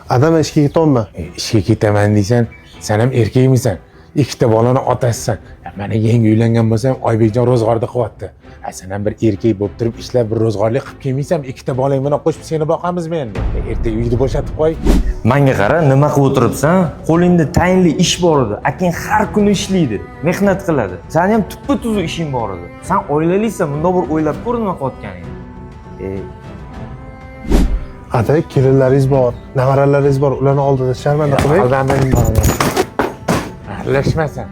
Adam ishga ketolma. Ishga ketaman deysan, sen ham erkakmisan? Ikkita bolani otasisan. Mana yangi uylangan bo'lsam, Oybekjon ro'zg'orda qilyapti. Sen ham bir erkak bo'lib turib ishlab bir ro'zg'orlik qilib kelmaysan, ikkita bolang bilan qo'shib seni boqamizmi endi? Ertaga uyni bo'shatib qo'y. Manga qara, nima qilib o'tiribsan? Qo'lingda tayinli ish bor edi. Akang har kuni ishlaydi, mehnat qiladi. Sani ham tuppa tuzuq ishing bor edi. San oilalisan, bundoq bir o'ylab ko'r nima qilayotganingni. Ada kelinlaringiz bor, nevaralaringiz bor, ularni oldida sharmanda qilmang. Aldanma. Aralashmasan.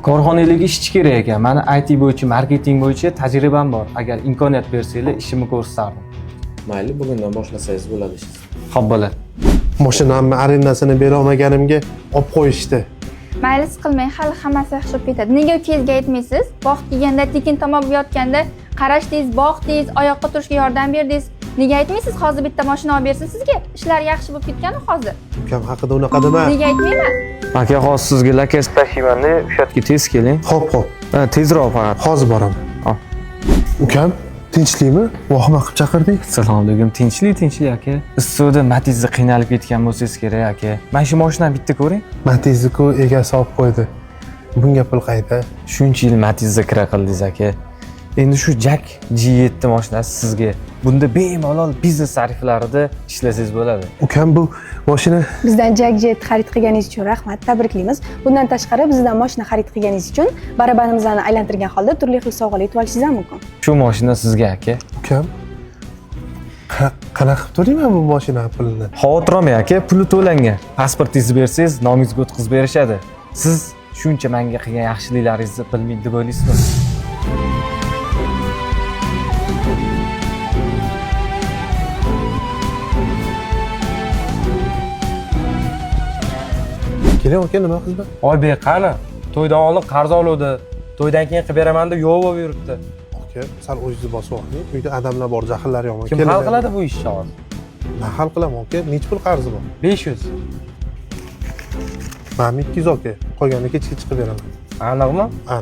Korxonalarga ishchi kerak ekan. Mani IT bo'yicha, marketing bo'yicha tajribam bor. Agar imkoniyat bersanglar, ishimni ko'rsatardim. Mayli, bugundan boshlasangiz bo'ladi ishingizni. Xo'p bo'ladi. Mashinamni arendasini bera olmaganimga olib qo'yishdi. Mayli, siqilmang, hali hammasi yaxshi bo'lib ketadi. Nega ukangizga aytmaysiz? Bog' deganda tekin tomon yotganda qarashdingiz, boqdingiz, oyoqqa turishga yordam berdingiz. Nega aytmaysiz hozir bitta mashina olib bersin sizga? Ishlar yaxshi bo'lib ketgan-ku hozir. Ukam haqida unaqa dema. Nega aytmayman? Aka, hozir sizga lakaz tashiyman-da, o'sha yerga tez keling. Xo'p, xo'p. Ha, tezroq faqat. Hozir boraman. Hop. Ukam, tinchlikmi? Vahima qilib chaqirding. Assalomu alaykum. Tinchlik, tinchlik aka. Issiqda Matizda qiynalib ketgan bo'lsangiz kerak aka. Mana shu mashinani bitta ko'ring. Matizniku egasi olib qo'ydi. Bunga pul qayda? Shuncha yil Matizda kira qildingiz aka. Endi shu Jack G7 mashinasi sizga. Bunda bemalol biznes tariflarida ishlasangiz bo'ladi. Ukam bu mashina Bizdan Jack Jet xarid qilganingiz uchun rahmat, tabriklaymiz. Bundan tashqari bizdan mashina xarid qilganingiz uchun barabanimizni aylantirgan holda turli xil sovg'alar yutib olishingiz ham mumkin. Shu mashina sizga aka. Ukam qanaqa qilib to'layman bu mashina pulini? Xavotir olmang aka, puli to'langan. Pasportingizni bersangiz, nomingizga o'tkazib berishadi. Siz shuncha menga qilgan yaxshiliklaringizni bilmaydi deb o'ylaysizmi? Keling aka, nima xizmat? Oybek qani? To'ydan oldin qarz oluvdi. To'ydan keyin qilib beraman deb yo'q bo'lib yuribdi. Aka, sal o'zingizni bosib oling. Uyda odamlar bor, jahllari yomon. Kim hal qiladi bu ishni hozir? Men hal qilaman aka. Necha pul qarzi bor? 500. Mana 200 aka. Qolganini kechga chiqib beraman. Aniqmi? Ha.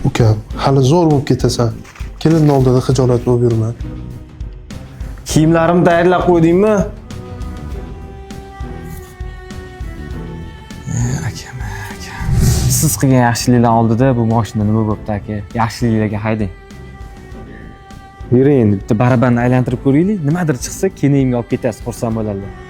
Ukam, hali zo'r bo'lib ketasan. Kelinni oldida xijolat bo'lib yurma. Kiyimlarimni tayyorlab qo'ydingmi? Akam, akam. Siz qilgan yaxshiliklar oldida bu mashina nima bo'pti aka? Yaxshiliklarga haydang. Yuring endi bitta barabanni aylantirib ko'raylik. Nimadir chiqsa, keyin uyimga olib ketasiz, xursand bo'ladilar.